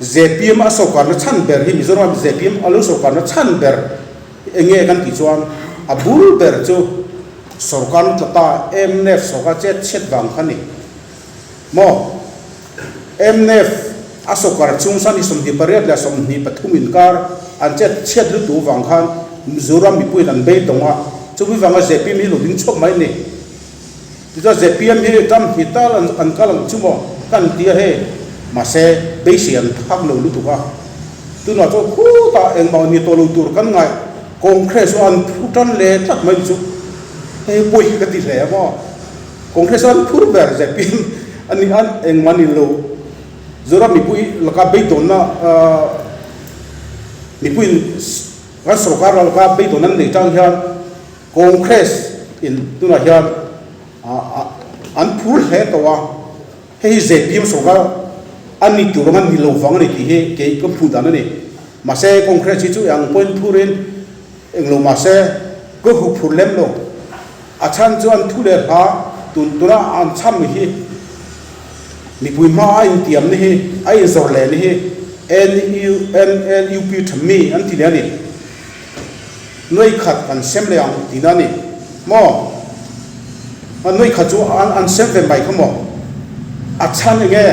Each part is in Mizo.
Zpm a sawrkarna chhan ber hi Mizoram zpm a lo sawrkarna chhan ber eng nge kan tih chuan a bul ber chu sawrkarna tla ta mnf sawrkar chet chhiat vang kha ni maw? Mnf a sawrkar chung san hi 28 leh 23 inkar an chet chhiat lutu vang khan Mizoram mipuiin an beidawng a, chumi vanga zpm hi lo ding chhuak mai ni. Tichuan zpm hi ram hi tal an kal ang chu maw ka an ti a hei, mahse beisei an thak lo lutuk a, tunah chuan khutah engmah ni tawh lo tur kan ngaih Congress chu an phu tan leh tlat mai chu hei pawi ka ti hle a maw, Congress an phur ber zpm a ni a engmah ni lo Zoram mipui laka beidawnna mipuiin kan sorkar laka beidawnna an nei tang hian Congress in tunah hian an phur hle tawh a, hei hi zpm sorkar a ni tur ang a ni lo vang a ni tih hi kei ka hmuh dan a ni. Mahse Congress hi chu eng pawhin phurin eng lo mahse ka huh phur lem lo. A chhan chu an thu leh hla tun tuna an chham hi mipui hma a intiam ni hi a inzawrh leh ni hi NLUP tha mi an ti leh a ni. Nuai khat an sem leh ang tihna a ni maw? A nuai khat chu an sem ve mai kha maw? A chhan eng nge?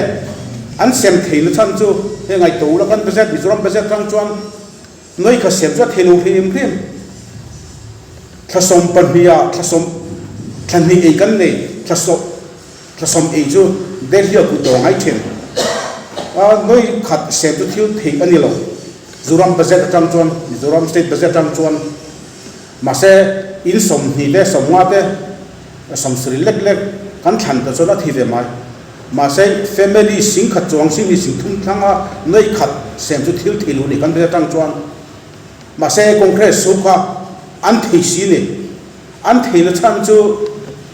An sem thei na chhan chu hei ngaihtuah ula kan budget Mizoram budget atang chuan nuai khat sem chu a thei lo hrim hrim. Thla 12 ah thla sawm thla hnih ei kan nei thla sawm thla sawm ei chu Delhi ah kut dawr a ngai thin. A nuai khat sem chu thil theih a ni lo. Zoram budget atang chuan, Mizoram state budget atang chuan mahse in 20 te 50 te 70 lek lek kan thlan ta chuan a thi ve mai. Mahse family 10,000 chuang 20 30 thlanga nuaih khat sem chu thil thei lo ni kan budget atang chuan. Mahse Congress ho kha an thei si ni. An thei na chhan chu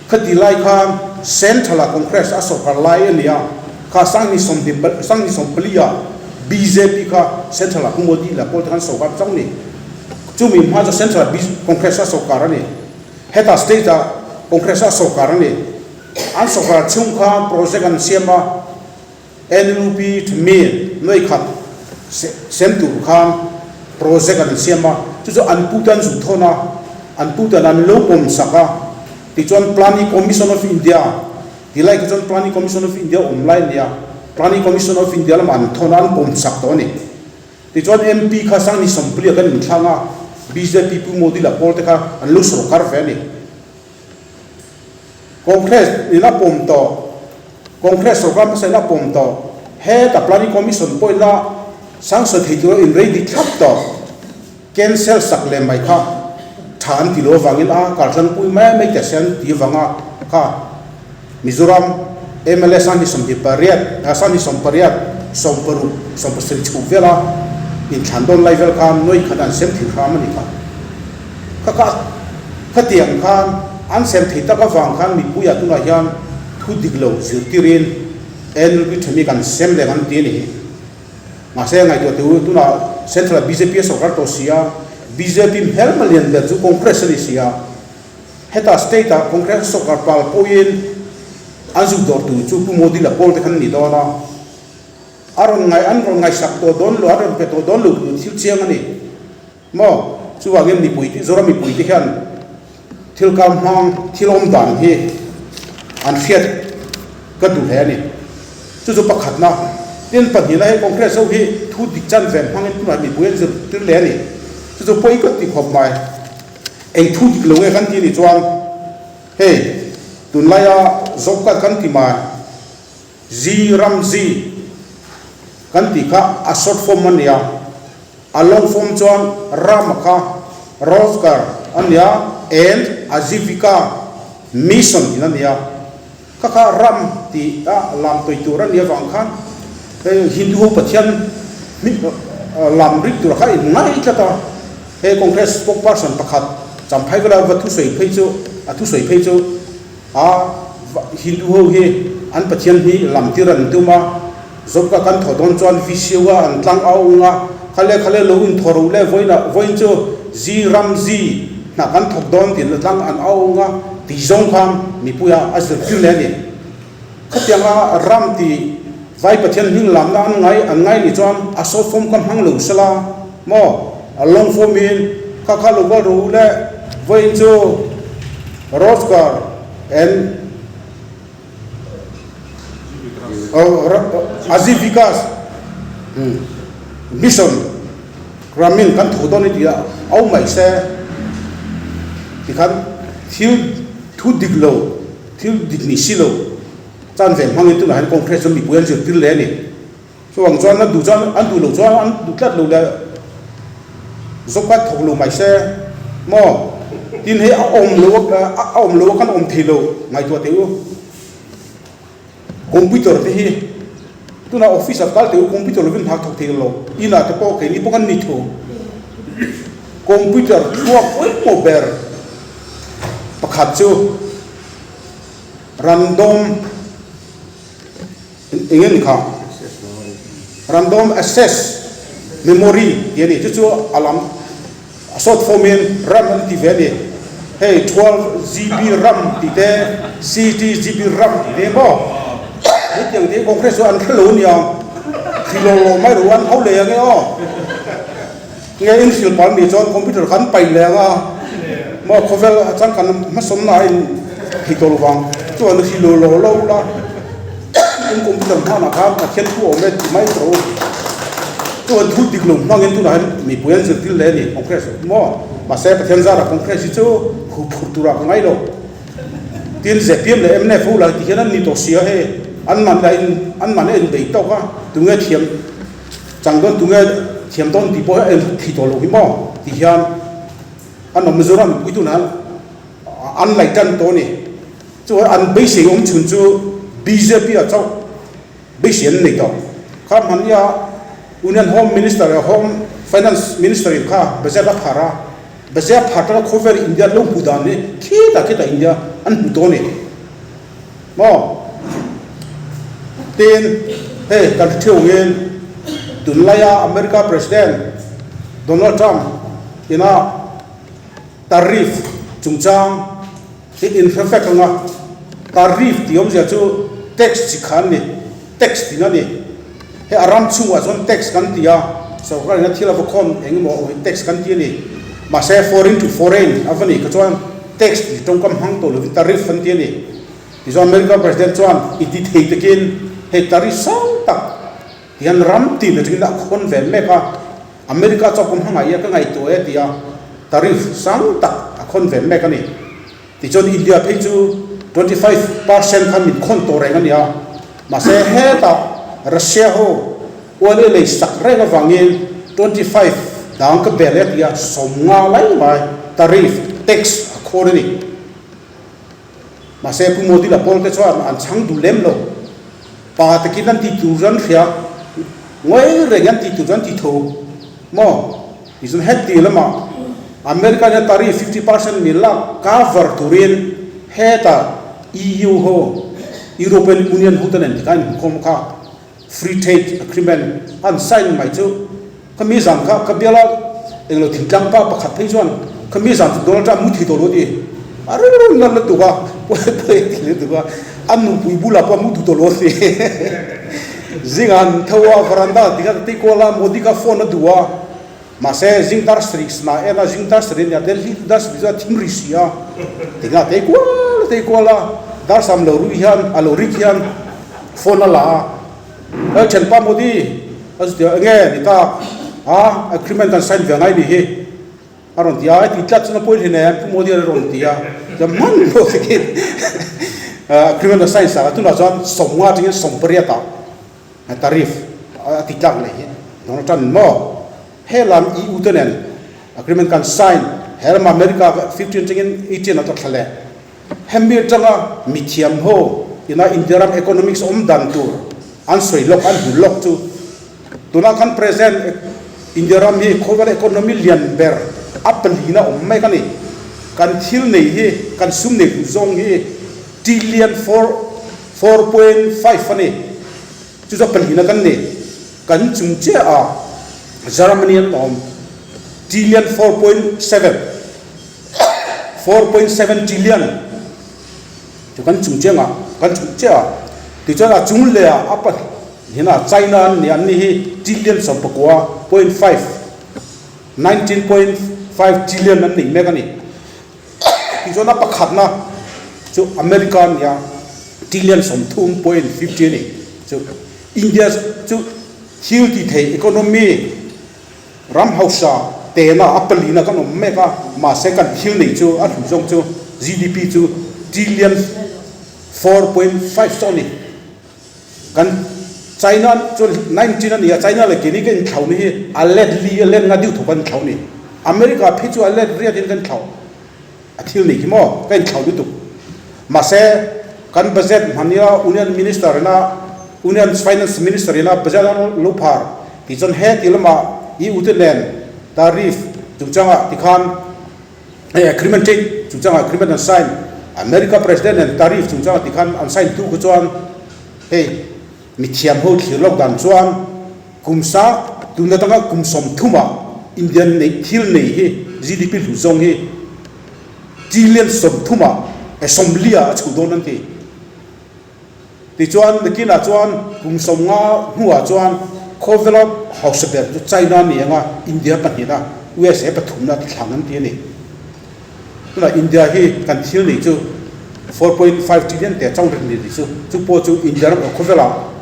khati lai khan Central ah Congress a sawrkar lai a nia, kha 2020 2014 ah bjp kha Central ah Pu Modi leh Paul te khan sawrkar chauh ni. Chumi hma chu Central ah Congress a sawrkar a ni. Hetah State ah Congress a sawrkar a ni. An sawrkar chhung khan project an siam a, NLUP thumi nuai khat sem tur khan project an siam a, chu chu an pute an zut thawn a, an pute an lo pawm sak a, tichuan Planning Commission of India ti lai kha chuan Planning Commission of India awm lai a nia, Planning Commission of India lamah an thawn a, an pawm sak tawh a ni. Tichuan MP kha 2040 ah kan inthlang a, bjp Pu Modi lah pawl te kha an lo sorkar ve a ni. Congress in a pawm tawh, Congress sorkar hmasa in a pawm tawh, heta Planning Commission pawhin a sanction thei tura in ready thlap tawh, cancel sak leh mai kha tha an ti lo avangin a kartlanpui mai mai teh se an ti avanga kha Mizoram mla 28, 28, 60, 70 chhuk vela inthlan dawn lai vel khan nuai khat an sem thei hram a ni kha. Kha kha khatiang khan an sem thei tak avang khan mipuiah tunah hian thu dik lo zirtirin NLP themi kan sem leh an ti a ni hi. Mahse ngaihtuah teh u, tunah Central ah bjp a sorkar tawh si a, bjp hmelma lian ber chu Congress a ni si a, Heta state ah Congress sawrkar pal pawhin an zuk dawr tur chu Pu Modi la pawl te khan ni dawn a, a rawn ngai an rawn ngaihsak tawh dawn lo, an rawn pe tawh dawn lo tur thil chiang a ni maw? Chuvangin mipui te Zoram mipui te hian thil kar hmang thil awm dan hi an hriat ka duh hle a ni. Chu chu pakhatna, tin pahnihna hei Congress ho hi thu dik chan ve hmangin tunah mipui an zirtir leh a ni. Chu chu pawi ka ti khawp mai. Eng thu dik lo nge kan ti nih chuan hei tunlaia zawk kal kan ti mai, Zi ram zi kan tih kha a short form a nia, a long form chuan Rama kha Rozgar a nia and Ajivika Mission tih a nia. Kha kha ram tih a lam tawi tur a nih avang khan hei Hindu ho Pathian lam rik tur kha in ngai tlat a, hei Congress spokesperson pakhat Champhai vela va thusawi phei chu a thusawi phei chu a Hindu ho hi an Pathian hi lam tir an tum a, zawpka kan thaw dawn chuan VCU a an tlang au ung a, khale khale lo in thaw ro le vawiin vawiin chu Zi ram zi hna kan thawk dawn tih la tlang an au ung a tih zawng khan mipuia a zirtir leh a ni. Khatianga ram tih. Vai Pathian hming lamna an ngai an ngai nih chuan a short form kha hmang lo sela maw a long form in kha kha lo kal rawh u le vawiin chu Rozgar and Ajivikas Mission Gramin kan tho dawn i tih a au mai se tikhan thil thu dik lo thil dik ni si lo Chan ve hmangin tunah hian Congress chu mipui an zirtir leh a ni. Chuvang chuan an duh chuan an duh loh chuan an duh tlat lo leh zawk kha thawk lo mai se maw? Tin hei a awm lo a awm lo a kan awm thei lo ngaihtuah teh u. Computer te hi tunah office ah kal teh u computer lovin hna thawk thei lo inah te pawh keini pawh kan ni tho. Computer thluak pawimawh ber pakhat chu. Random eng nge ni kha? Random access memory tih a ni. Chu chu a lam a short form in ram an ti ve a ni. Hei 12 GB ram tih te, 60 GB ram tih te maw? Hetiang te hi Congress chu an hre lo nia. Hri lo lo mai ru an ho leh ang e aw. Nge in hrilh pal nih chuan computer kha an paih leh ang a, maw khawvel changkan hmasawmna a in thei tawh lo vang chuan hrilh lo lo lo la, in computer hmanah khan Pathian thu a awm e ti mai tawh u. Chuan thu dik lo hmangin tunah hian mipui an zirtir leh a ni Congress maw mahse Pathian zarah Congress hi chu hu phurh turah ka ngai lo. Tin zpm leh mnf ho lah ti hian an ni tawh sia hei an man lah in an man a inbei tawk a tunge thiam Chang dawn tunge thiam dawn tih pawh hi a en thei tawh loh hi maw ti hian an awm Mizoram mipui tunah an laih tan tawh a ni. Chuan an beisei awm chhun chu bjp ah chauh beisei an nei tawh. Kha hmannia Union Home Minister leh Home Finance Minister in kha budget a phar a, budget a phar tanga khawvel India lo hmu dan hi khitah khitah India an hmu tawh a ni. Maw? Tin, hei kan hre theuhngin tunlaia America President Donald Trump ina tariff chungchang hi inhre vek ang a, tariff tih awmzia chu tax chi kha an ni, tax tihna a ni. Hei a ram chhungah chuan tax kan ti a, sorkar ina thil a va khawn eng emaw awm hi tax kan ti a ni. Mahse foreign to foreign a va nih kha chuan tax tih tawngkam hmang tawh lovin tariff an ti a ni. Tichuan America President chuan i ti thei takin hei tariff sang tak hian ram tin atangin a khawn ve mek a, America chauh ka hmangaih a ka ngaihtuah e tia tariff sang tak a khawn ve mek a ni. Tichuan India phei chu 25% khan min khawn tawh reng a nia. Mahse hetah Russia ho oil a lei sak reng avangin 25 dang ka bel e tia 50 lai mai tariff, tax, a khawn a ni. Mahse Pu Modi la pawl te chuan an chhang duh lem lo. Pa takin an ti tur an hria, ngawi reng an ti tur an ti tho maw? Tichuan heti lamah America hian tariff 50% mil lak cover turin hetah EU ho, European Union ho te nen tikhan inhmukhawm kha Free Trade Agreement an sign mai chu khami zan kha ka biala englo thingtlang pa pakhat phei chuan khami zan chu Donald Trump mu thei tawh lo a ti. A rilru nal lutuk a, pawi pawi a ti lutuk a, a nupui bulah pawh a mu duh tawh lo a ti. Zingah an tho a, veranda tikhan a tei kual a, Modi kha phone a duh a, mahse zing dar sarih sana en a, zing dar sarih nia Delhi chu dar sarih chu a thim ri si a, tikhan a tei kual a tei kual a, dar sam lo rui hian a lo rik hian phone a la a, Hei thianpa Modi a zu ti a, enge ni ta a, agreement kan sign ve ngai ni hi. A rawn ti a, heti tlat chuan a pawi hle nen Pu Modi a rawn ti a, chuan hman pawh takin agreement a sign sak a, tunah chuan 50 atangin 80 ah tariff a ti tlak leh hi Donald Trump in maw helam EU te nen agreement kan sign helam America 15 atangin 18 a tawrh thla leh hemi atanga mithiam ho ina India ram economics awm dan tur an sawi lawk an hmu lawk chu Tunah khan present India ram hi khawvel economy lian ber a palina awm mek a ni. Kan thil nei hi, kan sum nei duh zawng hi trillion four, 4.5 a ni. Chu chu a palina kan ni. Kan chung chiah a Germany an awm trillion 4.7, 4.7 trillion chu kan chung chiang ah, kan chung chiah a. Tichuan a chung leh ah a. Hina China an ni, an ni hi trillion 19.5, 19.5 trillion an nei mek a ni. Tichuan a pakhatna chu America an ni a, trillion 30.50 a ni. Chu India chu thil ti thei economy ram hausa tena a palina kan awm mek a, mahse kan thil nei chu a hlu zawng chu GDP chu trillion 4.5 chauh a ni. Kan China chu 19 a ni a, China leh keini ka inthlauh ni hi a let li a let nga deuh tho kan inthlauh ni. America phei chu a let riat in kan thlauh a thil nei khi maw ka inthlauh lutuk. Mahse kan budget hmania Union Minister ina Union Finance Minister ina budget a lo phar tih chuan he ti lamah EU te nen tariff chungchangah tikhan Hei agreement trade chungchangah agreement an sign, America President nen tariff chungchangah tikhan an sign tu kha chuan hei mithiam ho thlir lawk dan chuan kum sa tun atanga kum 30 ah Indian neih thil nei hi GDP hlu zawng hi trillion 30 ah eh 40 ah a chho dawn an ti. Tichuan nakinah chuan kum 50 hnuah chuan khawvela hausa ber chu China ni anga India pahnihna USA pathumna ti thlang an ti a ni. Tunah India hi kan thil nei chu 4.5 trillion te chang reng ni chu chu pawh chu India ram khawvela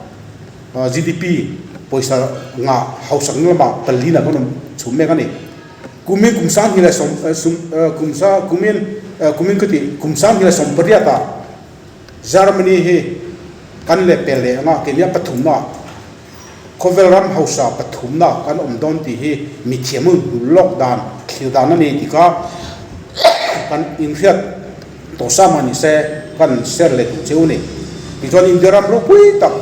GDP pawisa ngah hausakna lamah palina kan awm chhum mek a ni. Kumin kum 2010 kum sa kumin kumin ka ti kum 2018 ah Germany hi kan leh pel leh anga keimah pathumna khawvel ram hausa pathumna kan awm dawn tih hi mithiam hun hmu lawk dan thlir dan a ni tih kha kan inhriat tawh sa mah ni se kan share leh duh cheu a ni. Tichuan India ram ropui tak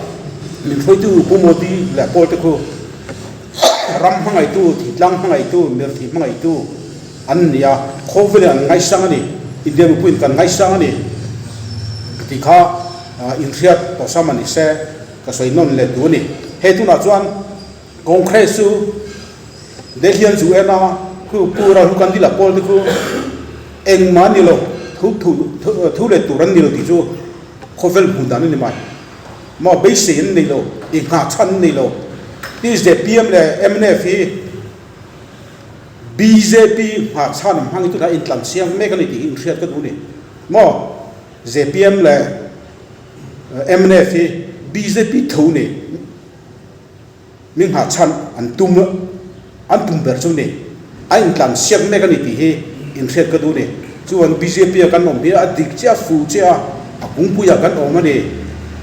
min hruaitu Pu Modi leh Paul te khu ram hmangaihtu, thingtlang hmangaihtu, mirthi hmangaihtu an ni a, khawvelin an ngaisang a ni, India mipuiin kan ngaisang a ni tih kha inhriat tawh sam a ni se ka sawi nawn leh duh a ni. Hei tunah chuan Congress chu Delhi an zu en a, khu Pu Rahul Gandhi lah pawl te khu engmah a ni lo, thu thu leh tur an ni lo tih chu khawvel hmuh dan a ni mai. Maw beisei an nei lo, inghahchhan an nei lo. Tin zpm leh mnf hi Bjp nghahchhan ang hmangin tunah intlan siam mek a ni tih hi inhriat ka duh a ni. Maw zpm leh mnf hi bjp tho ni min nghahchhan an tum an tum ber chu ni. A intlan siam mek a ni tih hi inhriat ka duh a ni. Chuan bjp a kan awm hi a dik chiah a fu chiah a, a kungpuiah kan awm a ni.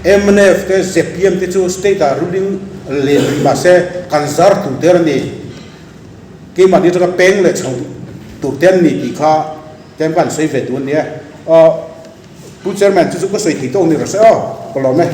Mnf te zpm te chu state ah ruling len rih mahse kan zar tur der a ni. Keimahni atanga peng leh chho tur te an ni tih kha tlem khan sawi ve duh a nia. Aw Pu Chairman chu chu ka sawi thei tawk ni rawh se aw ka lawm e.